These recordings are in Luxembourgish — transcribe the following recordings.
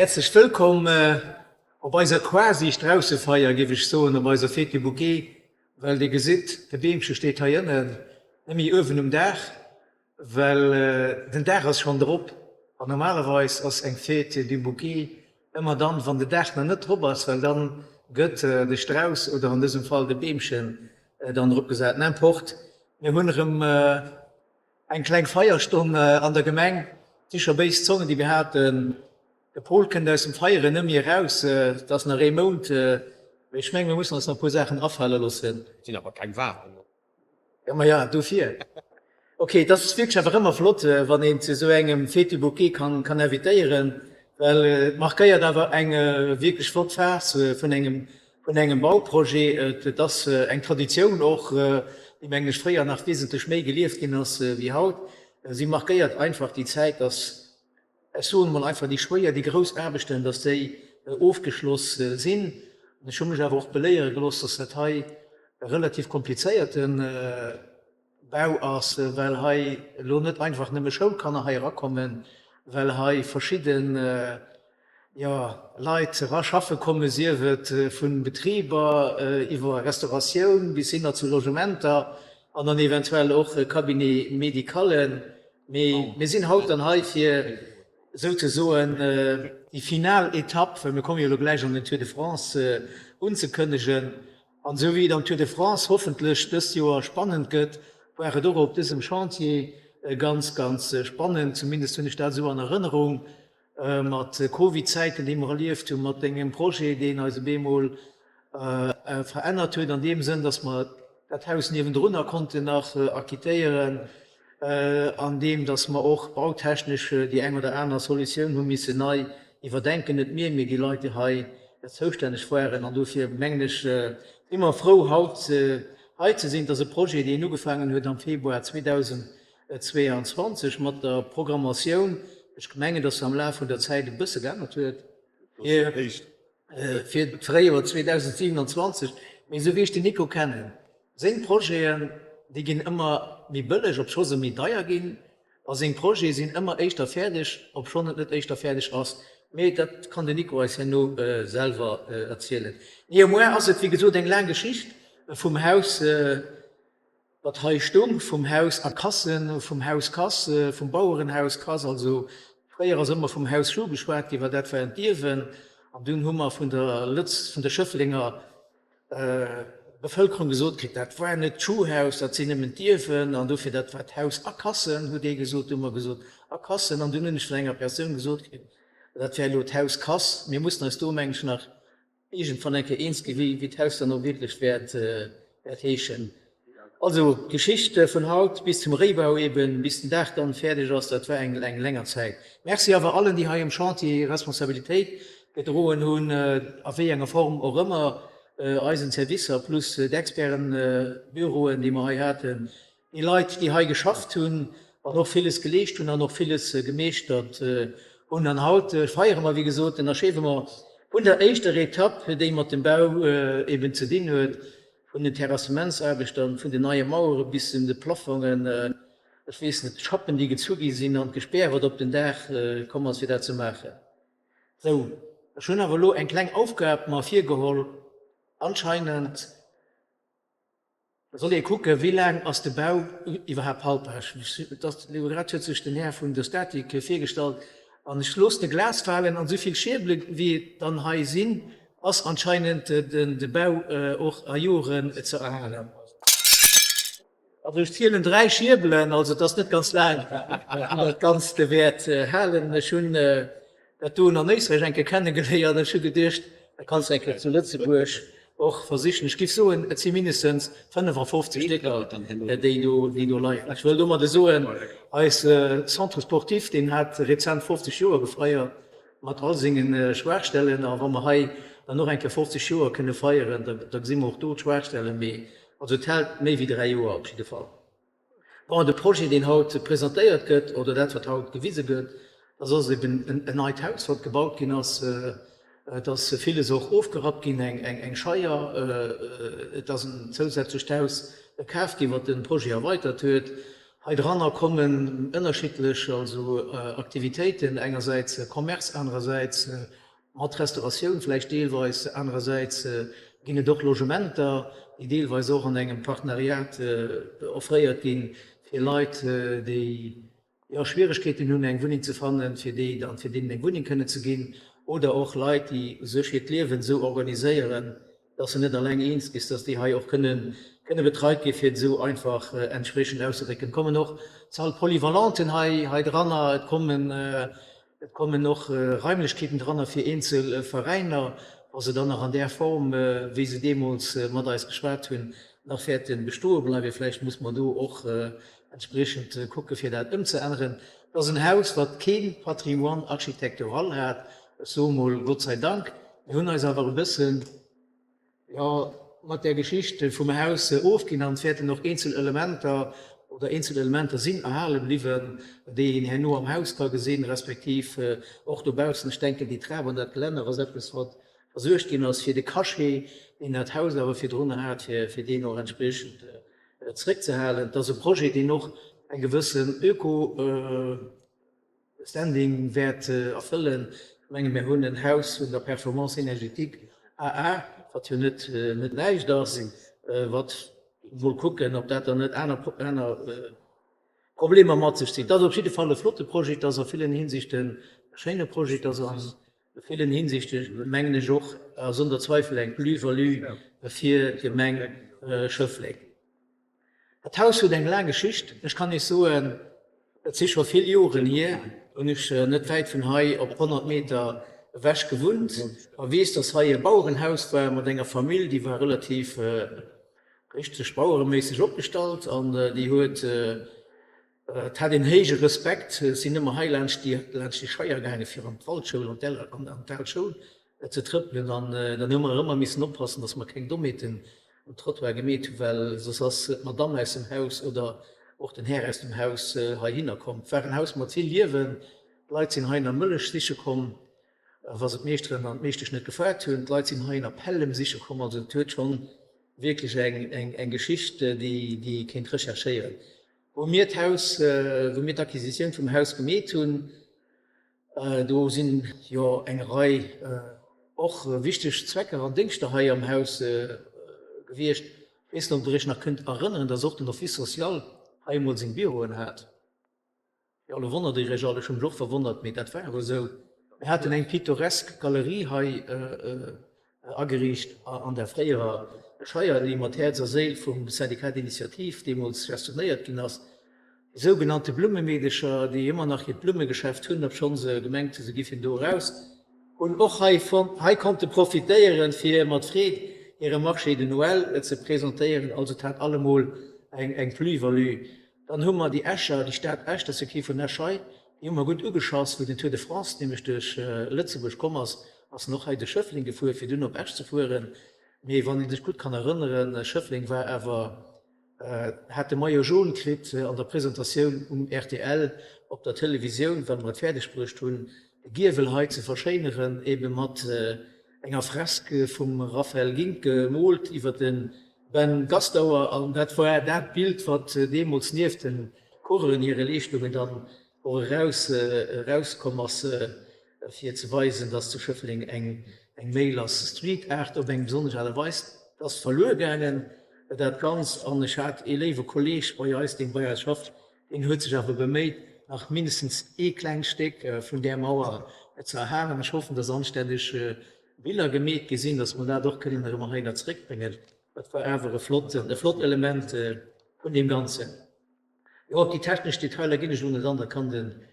Häerzlech wëllkomm op eiser Quasi-Straussefeier, géif ech soen, op eiser Fête du Bouquet, well Dir gesitt, de Beemche steet hei ënnen, net méi uewen um Daach, well den Daach ass schonn drop. An normalerweis ass eng Fête du Bouquet ëmmer dann, wann de Daach nach net drop ass, well dann gëtt de Strauss oder an dësem Fall de Beemchen dann drop gesat. N'importe, mir hunn erëm Eng kleng Feierstonn an der Gemeng, et si scho béis Zongen déi behaapten, de Paul kënnt aus dem Feieren net méi eraus, et ass nach ee Mount, mee ech mengen mir mussen eis nach e puer Saachen afale loossen. Et sinn awer keng Waren. Jo, ma ja, dofir. Ok, et ass wierklech awer ëmmer flott, wann een zu esou engem Fête du Bouquet kann invitéieren, well et markéiert awer eng wierklech flott Phas vun engem Vun engem Bauprojet. Et ass eng Traditioun och, déi mengen ech fréier nach wesentlech méi gelieft ginn ass wéi haut. Si markéiert einfach déi Zäit, dass, ech soen emol einfach, déi schwéier, déi grouss Aarbechten, dass déi ofgeschloss sinn. An ech hu mech awer och beléiere gelooss, dass dat hei e relativ komplizéierte Bau ass, well hei elo net einfach nëmme Schoulkanner hei erakommen, well hei verschidde, jo, Leit era schaffe kommen, sief et vu Betriber iwwer Restauratioun bis hinner zu Logementer an dann eventuell och Cabinet-médicallen. Mee mir sinn haut dann hei fir souzesoen déi final Etapp, well mir komme jo elo gläich an den Tour de France, unzekënnegen. An esou wéi et am Tour de France hoffentlech dëst Joer spannend gëtt, war et och op dësem Chantier ganz, ganz spannend, zumindest hunn ech dat esou an Erënnerung, mat Covid-Zäiten, déi mer erlieft hunn, mat engem Projet, deen eis op eemol verännert huet an deem Sënn, dass mer dat Haus niewendrunner konnten nach acquittéieren, an deem dass mer och bautechnesch déi eng oder aner Solutioun hu missen nei iwwerdenken, net mir, mee déi Leit, déi hei zoustänneg waren. An dofir mengen ech, si mer frou, haut hei ze sinn. Et ass e Projet, deen ugefaangen huet am Februar 2022 mat der Programmatioun. Ech mengen, dass se am Laf vun der Zäit e bësse geännert huet. Fir d'Fréijoer 2027. Mee esou wéi ech den Nico kennen, seng Projeten, déi ginn ëmmer méi bëlleg, obscho se méi deier ginn, a seng Projete sinn ëmmer éischter fäerdeg, obschonn et net éischter fäerdeg ass. Mee dat kann den Nico eis herno selwer erzielen. Néanmoins ass et, wéi gesot, eng laang Geschicht vum Haus. Wat hei stoung, vum Haus a Kassen, vum Haus Kass, vum Bauerenhaus Kass, also fréier ass ëmmer vum Haus Schuh geschwat ginn, well dat waren d'Ierwen, an dunn hu mer vun der Lëtz, vun der Schëfflenger Bevëlkerung gesot kritt, dat war net d'Schuhhaus, dat sinn nëmmen d'Ierwen, an dofir dat war d'Haus a Kassen, huet ee gesot, du hu mer gesot a Kassen, an dunn hunn ech vun enger Persoun gesot kritt, dat wär elo d'Haus Kass. Mir mussen eis do, meng ech, nach iergendwann eng Kéier eens gi wéi d'Haus dann och wierklech wäert heeschen. Also d'Geschicht vun haut bis zum Réibau eben, bis den Daach dann fäerdeg ass, dat war eng länger Zäit. Merci awer allen, déi hei um Chantier Responsabilitéit gedroen hunn, a wéi enger Form och ëmmer, eisen Servicer plus d'Expertenbüroen, déi mer hei haten, Déi Leit, déi hei geschafft hunn an och villes geleescht hunn an och villes gemeeschtert hunn. An haut feiere mer, wéi gesot, den Achèvement vun der éischter Etapp, déi mat dem Bau eben ze dinn huet, vun den Terrassementsaarbechten, vun den neie Mauere bis zu de Plafongen, ech weess net, d'Schappen, déi gezu gi sinn an d'Gespär, wat op den Daach komm ass, fir dat ze maachen. Sou, ech hunn awer elo eng kleng Aufgab mer virgeholl, anscheinend, Da soll ee kucken, wéi laang ass de Bau iwwerhaapt haltbar. Elo grad huet sech den Här vun der Statik virgestallt an ech loossen e Glas falen an esou vill Schierbele wéi et dann hei sinn, ass anscheinend de Bau och a Joren ze erhalen. Also ech zielen 3 Schierbelen, also et ass net ganz laang wou dat Ganzt wäert halen. Ech hunn dat doen an Éisträich eng Kéier kennegeléiert an ech hu geduecht, dat kanns de eng Kéier zu Lëtzebuerg och versichen. Ech giff soen, et si mindestens 55 Stécker, déi do, déi do leien. Ech wëll domadde soen, eis Centre sportif, deen hat rezent 50 Joer gefeiert, mat all senge Schwaachstellen. A wa mer hei dann och eng Kéier 50 Joer kënne feieren, da, da gesi mer och do d'Schwaachstellen. Mee also et hält méi wéi 3 Joer op jidde Fall. Bon, de Projet, deen haut presentéiert gëtt, oder dat, wat haut gewise gëtt, dat ass eben en neit Haus, wat gebaut ginn ass. Et ass villes och ofgerappt ginn, eng Scheier, et ass en zousätzlecht Haus kaf ginn, wat de Projet erweitert huet. Hei dranner kommen ënnerschiddlech also Aktivitéiten, engersäits Commerce, anerersäits mat Restauratioun vläicht deelweis, anerersäits ginn et och Logementer, déi deelweis och an engem Partenariat offréiert ginn, fir Leit, déi jo Schwieregkeeten hunn eng Wunneng ze fannen, fir déi dann, fir deenen eng Wunneng kënnen ze ginn, oder och Leit, déi u sech hiert Liewen esou organiséieren, dass se net alleng eens ginn, dass déi hei och kënnen kënne betreit ginn, fir et esou einfach entspriechend auszedrécken. Et kommen och Salles polyvalenten hei hei dranner, et kommen et kommen och Raimlechkeeten dranner fir eenzel Veräiner, wa se dann nach an där Form, wéi se deemools mat eis geschwat hunn, nach wäerte bestoe bleiwen. Vläicht muss mer do och entspriechend kucke fir dat ëmzeänneren. Et ass en Haus, wat kee Patrimoine architectural hat, ech soe mol Gott sei Dank. Mir hunn eis awer e bëssen, jo, mat där Geschicht vum Haus ofginn an et wäerten och eenzel Elementer oder eenzel Elementer sinn erhale bliwwen, déi een herno am Haus ka gesinn, respektiv och dobaussen. Ech denken, déi Trap an dat Gelänner ass eppes, wat versuergt ginn ass, fir de Cachet, deen dat Haus awer virdrun hat, fir deen och entspriechend zeréckzehalen. Et ass e Projet, deen och eng gewëssen Öko-Standing wäert erfëllen. Ech menge mir hunn en Haus vun der Performance énergétique AA, wat jo net net näischt ass, wat mol kucken, ob dat dann net aner aner Problemer mat sech zitt. Et ass op jidde Fall e flotte Projet, et ass a villen Hinsichten e schéine Projet, et ass a villen Hinsichte mengen ech och sonder Zweifel eng Plus-value fir d'Gemeng Schëffleng. Dat Haus huet eng laang Geschicht. Ech kann Iech soen, et si scho vill Joren hier, hunn ech net wäit vun hei op 100 Meter ewech gewunnt a weess, dass hei e Bauerenhaus war mat enger Famill, déi war relativ richteg bauereméisseg opgestallt an déi huet, et hat een héije Respekt. Ech sinn ëmmer hei laanscht déi, laanscht déi Scheier gaange fir an d'Waldschoul, an d'El, an d'al Schoul ze trëppelen an dann hu mer ëmmer missen oppassen, dass mer keng Dommheeten um Trottoir gemeet hu well soss ass d'Madamm aus dem Haus oder och den Här aus dem Haus heihinner komm. Et war en Haus mat vill Liewen, d'Leit sinn heihinner Mëllech siche komm, wa se d'Meeschteren an d'Meeschtesch net gefaart hunn. D'Leit sinn heihinner Pällem siche komm, also et huet schonn wierklech eng Geschicht, déi ee kéint recherchéieren. Wou mir d'Haus, wou mir d'Acquisitioun vum Haus gemeet hunn, do sinn jo eng Rei och wichteg Zwecker an Déngschter hei am Haus gewiescht. Ech weess net, ob Der Iech nach kënnt erënneren, dass och den Office social hei emol seng Büroen hat. Jo, elo wonnert Dir Iech all, ech hu mech och verwonnert, mee dat war awer esou. Mir haten eng pittoresk Galerie hei ageriicht an der fréierer Scheier, déi mat Häerz a Séil vum Syndicat d'initiative deemools gestionnéiert ginn ass. Déi sougenannte Blummemeedecher, déi ëmmer nach hiert Blummegeschäft hunn, obschonn se gemengt hu se giffen do eraus, hunn och hei hei konnte profitéieren, fir mat Freed hire Marché de Noël ze presentéieren. Also et hat allemol eng Plus-value. Dann hu mer déi Escher, déi Stad Esch, dat ass jo kee vun Esch hei, déi hu mer gutt ugeschass, wou den Tour de France nämlech duerch Lëtzebuerg komm ass, ass en och hei duerch Schëffleng gefuer, fir dunn op Esch ze fueren. Mee wann ee sech gutt kann erënneren, Schëffleng war awer, hat de Maillot jaune kritt an der Presentatioun um rtl op der Televisioun, well mer et fäerdeg bruecht hunn, de Giewel hei ze verschéineren, ebe mat enger Fresk vum Raphael Ginck gemoolt iwwer de Ben Gastauer, An dat war dat Bild, wat deemools nieft de Coureuren hire Leeschtungen dann och eraus erauskomm ass, fir ze weisen, dass zu Schëffleng eng eng Mail ass. Street Art op eng besonnesch Aart a Weis. Et ass verluer gaangen, dat Ganzt. An ech hat ee léiwe Kolleeg bei eis, deen bei eis schafft, deen huet sech awer beméit, nach mindestens ee klengt Stéck vun där Mauer ze erhalen. Ech hoffen, dass anstänneg Biller gemeet gi sinn, datt mer dat och kënnen erëm heihinner zréckbréngen. Dat war awer e flott, e flott Element vun deem Ganzen. Jo, op déi technesch Detailer ginn ech elo net an, dat kann den,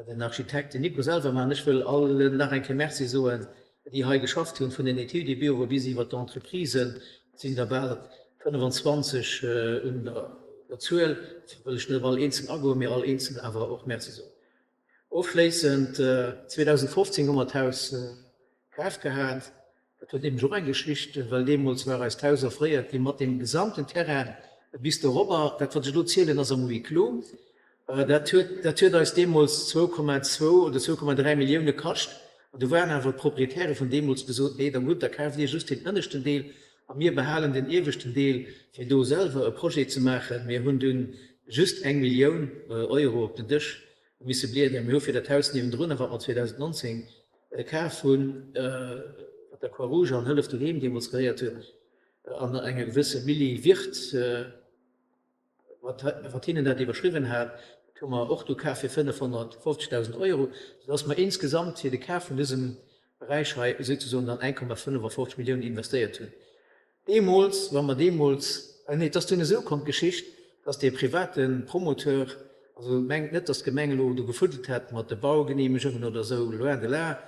den Architekt, den Nico selwer maachen. Ech wëll allen nach eng Kéier Merci soen, déi hei geschafft hunn, vun den Etüdebüroe bis iwwert d'Entreprisen. Et sinn der bal 25 un der Zuel. Wëll ech net op all eenzel agoen, mee all eenzel awer och Merci soen. Ofschléissend, 2015 hu mer d'Haus kaf gehat. Dat huet nämlech och eng Geschicht, well deemools war eist Haus offréiert gi mat deem gesamten Terrain bis dorobber. Dat, wat ech elo zielen, ass am Huis clos. Dat huet, dat huet eis deemools 2,2 oder 2,3 Millioune kascht. An du waren awer d'Proprietäre vun deemools gesot, Nee, da gutt, da kaaft Dir just deen ënneschten Deel a mir behalen den ieweschten Deel, fir do selwer e Projet ze maachen. Mir hunn dunn. just eng Millioun Euro op den Dësch misse blieden. Mir hu fir dat Haus niewendrun, wat mer 2019 kaf hunn, wat der Croix-Rouge an Hëllef Doheem deemools gehéiert huet, an enger gewësse Milly Wirth, wat hinnen dat iwwerschriwwen hat, dat hu mer och du kaf fir 550.000 Euro, soudass mer insgesamt fir de Kaf vun dësem Beräich hei souzesoen dann 1,55 Milliounen investéiert hunn. Deemools, wa mer deemools, nee, et ass dunn esou komm, d'Geschicht, dass dee private Promoteur, also mengt net, dass d'Gemeng elo do gefuddelt hätt mat de Baugenehmegungen oder esou, loin de là,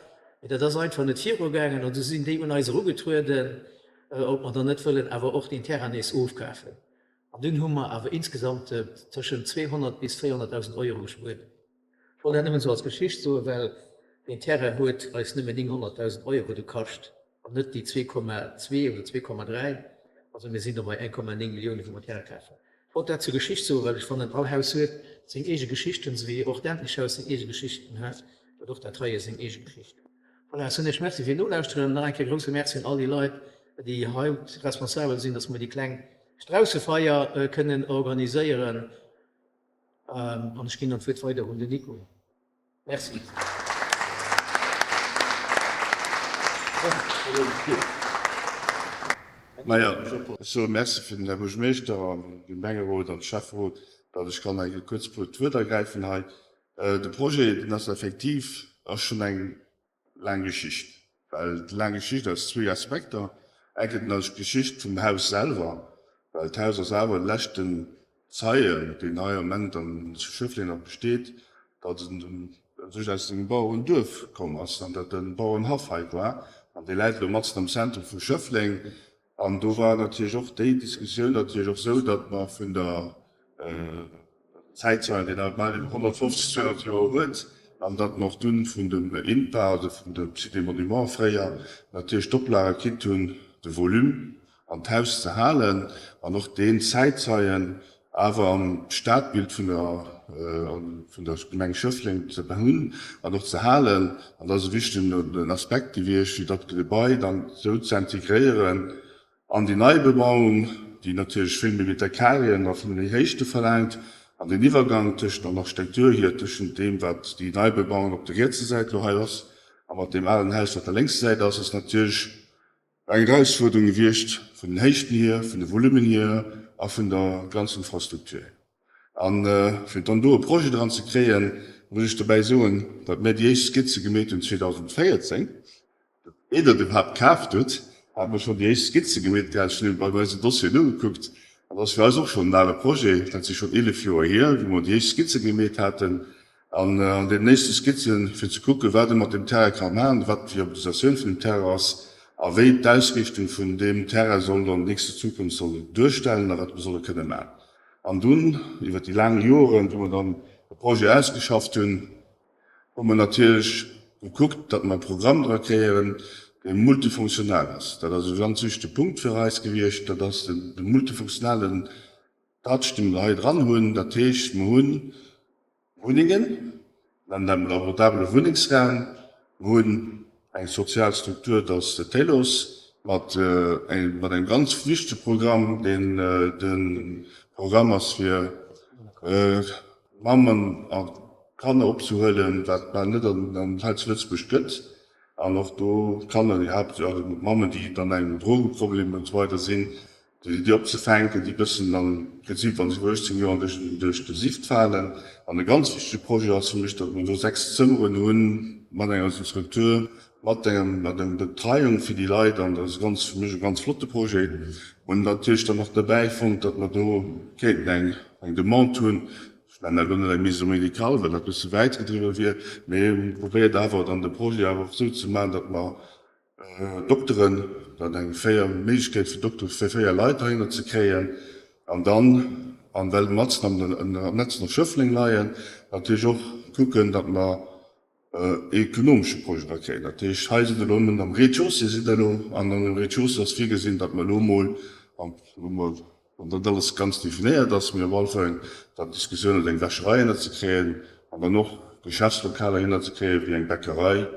mee dat ass einfach net virugaangen an du sinn déi un eis erugetrueden, ob mer dann net wëllen awer och deen Terrain nees ofkafen. An dunn hu mer awer insgesamt tëschent 200 bis 400.000 Euro gespuert. Ech wollt dat nëmmen esou als Geschicht soen, well deen Terrain huet eis nëmmen 900.000 Euro du kascht an net déi 2,2 oder 2,3. Also mir sinn do bei 1,9 Milliounen, wou mer Terrain kafen. Ech wollt dat zur Geschicht soen, well ech fannen, all Haus huet seng eege Geschichten, esou wéi och d'Endlichhaus seng eege Geschichten huet, huet och dat heie seng eege Geschicht. Voilà, ech soen Iech Merci fir d'Nolauschteren. Nach eng Kéier grousse Merci un all déi Leit, déi haut responsabel sinn, dass mer déi kleng Straussefeier kënnen organiséieren. An ech ginn dann d'Wuert weider un den Nico. Merci. Majo, ech soe Merci fir den Här Buergermeeschter an de Gemengerot an de Schäfferot, datt ech kann eng kuerz d'Wuert ergräifen hei. De Projet, deen ass effektiv, ass schonn eng laang Geschicht, well laang Geschicht aus zwee Aspekter. Enken ass d'Geschicht vum Haus selwer, well d'Haus ass awer de leschten Zeien, deen hei am Moment an zu Schëffleng nach besteet, datt en u sech aus engem Bauerenduerf komm ass an datt e Bauerenhaff hei war. An dee läit elo matzen am Zentrum vu Schëffleng. An do war natierlech och déi Diskussioun natierlech och esou, datt mer vun der Zäitzeien, deen haut bal iwwer 150, 200 Joer huet, an datt mer och dunn vun dem INPA oder vun dem Site des Monuments fréier natierlech d'Oplage kritt hunn, de Volume an d'Haus ze halen an och deen Zäitzeien awer am Stadbild vun der vun der Gemeng Schëffleng ze hunn an och ze halen. An dat ass e wichtegen Aspekt gewiescht, fir dat Gebai dann esou ze integréieren an déi nei Bebauung, déi natierlech vill méi Metercarréen a vill méi Héichte verlaangt, an deen Iwwergang tëschent an Architektur hier tëschent deem, wat déi nei Bebauung op der rietser Säit elo hei ass, a mat deem alen Haus, wat der lénkser Säit ass, ass natierlech Eng Erausfuerderung gewiescht vun den Héichten hier, vun de Volumen hier a vun der ganzer Infrastruktur hier. A fir dann do e Projet dran ze kréien, muss ech dobäi soen, datt mir déi éischt Skizze gemeet hunn 2014, ier Der et iwwerhaapt kaaft hutt, hate mer schonn déi éischt Skizze gemeet gehat. Ech hunn eben bei eise Dossieren nogekuckt an dat ass fir eis och schonn en ale Projet, dat si schonn 11 Joer hier, wou mer déi éischt Skizze gemeet haten. An an deenen éischte Skizzen, fir ze kucken, wat ee mat deem Terrain ka maachen, wat d'Viabilisatioun vun dem Terrain ass a wéi d'Ausriichtung vun deem Terrain soll an nächster Zukunft soll duerstellen a wat mer solle kënne maachen. An dunn, iwwer déi laang Joren, wou mer dann e Projet ausgeschafft hunn, hu mer natierlech gekuckt, datt mer e Programm dra kréien, dee multifunktional ass. Dat ass e ganz wichtege Punkt fir eis gewiescht, dat ass de multifunktionalen Touch, dee mer hei dran hunn. Dat heescht, mer hunn Wunnengen, nennen dat mol abordabele Wunnengsraum. Mer hunn eng sozial Struktur, dat ass de TELOS, mat engem ganz wichtege Programm, deen de Programm ass fir Mammen a Kanner opzehuelen, wat bal net hei zu Lëtzebuerg gëtt, an och do Kanner, déi haaptsächlech Mammen, déi dann engem Drogeproblem und esou weider sinn, déi opzefänken, déi bëssen am Prinzip, wa se iwwer 18 Joer duerch de Sift falen. An e ganz wichtege Projet ass fir mech, datt mer do 6 Zëmmeren hu mat enger Struktur, mat engem, mat enger Betreiung fir déi Leit. An dat ass ganz, fir mech e ganz flotte Projet. Hunn natierlech dann och derbäi fonnt, datt mer do kéinten eng, eng Demande hunn, ech nennen dat elo net eng Maison médicale, well dat e bësse wäit gedriwwe wier, mee probéiert awer dann de Projet awer och esou ze maachen, datt mer, Dokteren, dat eng fair Méiglechkeet fir Doktere fir 4 Leit heihinner ze kréien an dann, an well mer matzen am Netz nach Schëffleng leien, natierlech och kucken, datt mer e ekonomesche Projet dra kréien. Dat heescht, hei sidd Der elo nëmmen am Rez-de-chaussée sidd Der elo, an an dem Rez-de-chaussée ass virgesinn, datt mer elo emol, emol Wann dat alles ganz definéiert ass, mir op alle Fall dann d'Diskussioun huet, eng Wäscherei ënnerzekréien an dann och Geschäftslokaler hinnerzekréien, wéi eng Bäckerei.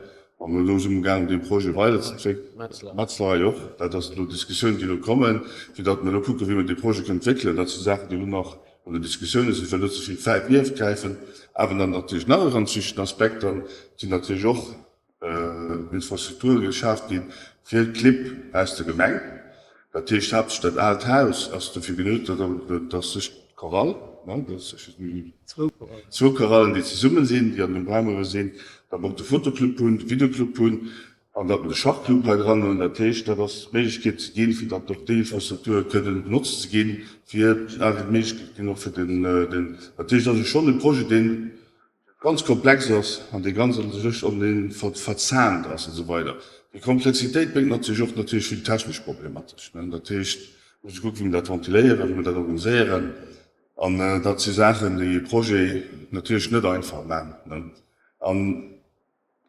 An elo si mer amgaangen, dee Projet weiderzeentwéckelen. Metzlerei och. Dat ass elo Diskussiounen, déi elo kommen, fir datt mer elo kucken, wéi mer dee Projet kënnen entwéckelen. Dat si Saachen, déi elo nach. An der Diskussioun sinn, wëll net ze vill virgräifen. Awer dann natierlech nach e ganz wichtegen Aspekt, dann sinn natierlech och Infrastrukture geschaaft gi fir d'Clibb aus der Gemeng. Dat heescht haaptsächlech dat aalt Haus ass dofir genot, datt sech d'Chorale, zwou Chorallen, déi zesumme sinn, déi an dem Raum uewe sinn, datt mer och de Fotoclub hunn, de Videoclub hunn an datt mer de Schachclub hei dran hunn. Dat heescht, dat ass d'Méiglechkeet ze ginn, fir datt och déi Infrastrukture kënnen benotzt ze ginn, fir awer d'Méiglechkeet ginn och fir den, dat heescht, dat ass schonn e Projet, deen ganz komplex ass an dee ganz an sech an dee verzahnt ass an esou weider. Déi Komplexitéit bréngt natierlech och natierlech vill technesch Problemer mat sech. Dat heescht, et muss ee kucken, wéi mer dat ventiléieren, wéi mer dat organiséieren. An dat si Saachen, déi e Projet natierlech net einfach maachen. An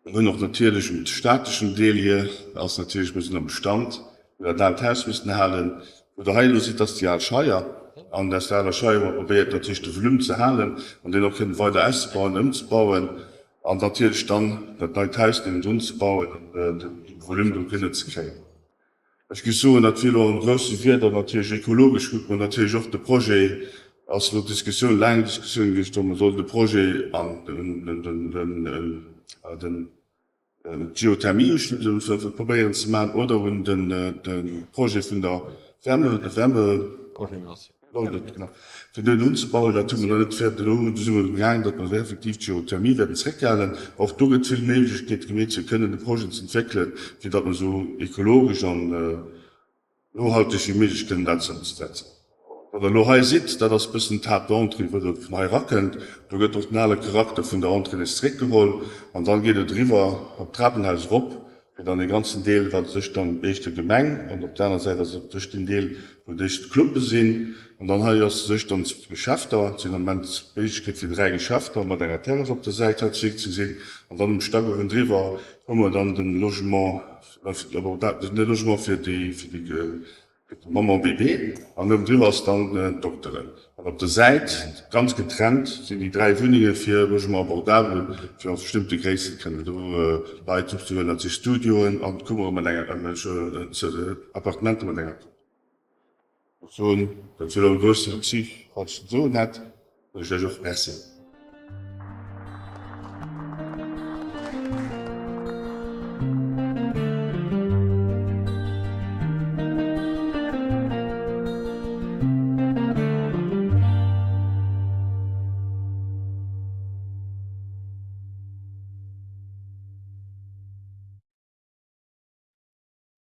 mir hunn och natierlech um stateschen Deel hier ass natierlech, mir sinn am Bestand, wou dat aalt Haus missten halen. Wou Der hei elo sidd, dat ass déi al Scheier. An aus der aler Scheier hu mer probéiert natierlech de Volume ze halen an deen och kënnen weider auszebauen, ëmzebauen an natierlech dann dat neit Haus niewendrun ze bauen an de Volume do kënnen ze kréien. Ech géif soen, dat wier elo an grousse Wierder natierlech ekologesch kucke mer natierlech och de Projet, ass elo d'Diskussioun, laang Diskussioun gewiescht, ob mer sollen de Projet an den d'Geothermie probéieren ze maachen oder un de Projet vun der Wärme, Wärme. Fir deen unzebauen, dat hu mer nach net fäerdeg. Elo si mer amgaang, datt mer effektiv d'Geothermie wäerten zréckhalen. Och do gëtt vill Méiglechkeete gemeet, fir kënnen de Projet ze entwéckelen, fir datt mer esou ekologesch an nohalteg wéi méiglech kënnen dat ëmzesetzen. Wat Der elo hei sidd, dat ass e bëssen d'Haaptentrée, wou Der vun hei erakënnt. Do gëtt och den ale Charakter vun der Entrée nees zréckgeholl an dann geet et eriwwer op d'Trapenhaus erop. Fir dann dee ganzen Deel, wat u sech dann éischter Gemeng an op der aner Säit ass et u sech deen Deel, wou d'éischt d'Clubbe sinn. An dann hei ass u sech dann d'Geschäfter. Et sinn am Moment d'Méiglechkeet fir 3 Geschäfter mat enger Terrass op der Säit hei zeréckzesinn. An dann um Stack uewendriwwer hu mer dann de Logement, de Logement fir déi, fir déi Maman Bébé an uewendriwwer ass dann d'Dokteren. An op der Säit, ganz getrennt, sinn déi 3 Wunnenge fir Logement abordable, fir a bestëmmte Gréisste kënnen do Leit opzehuelen. Dat si Studioen an Kummere mat enger, Appartementer mat enger Kummer. Ech soen, dat wier elo e groussen Zich, wat ech ze soen hätt. Soen ech lech och Merci.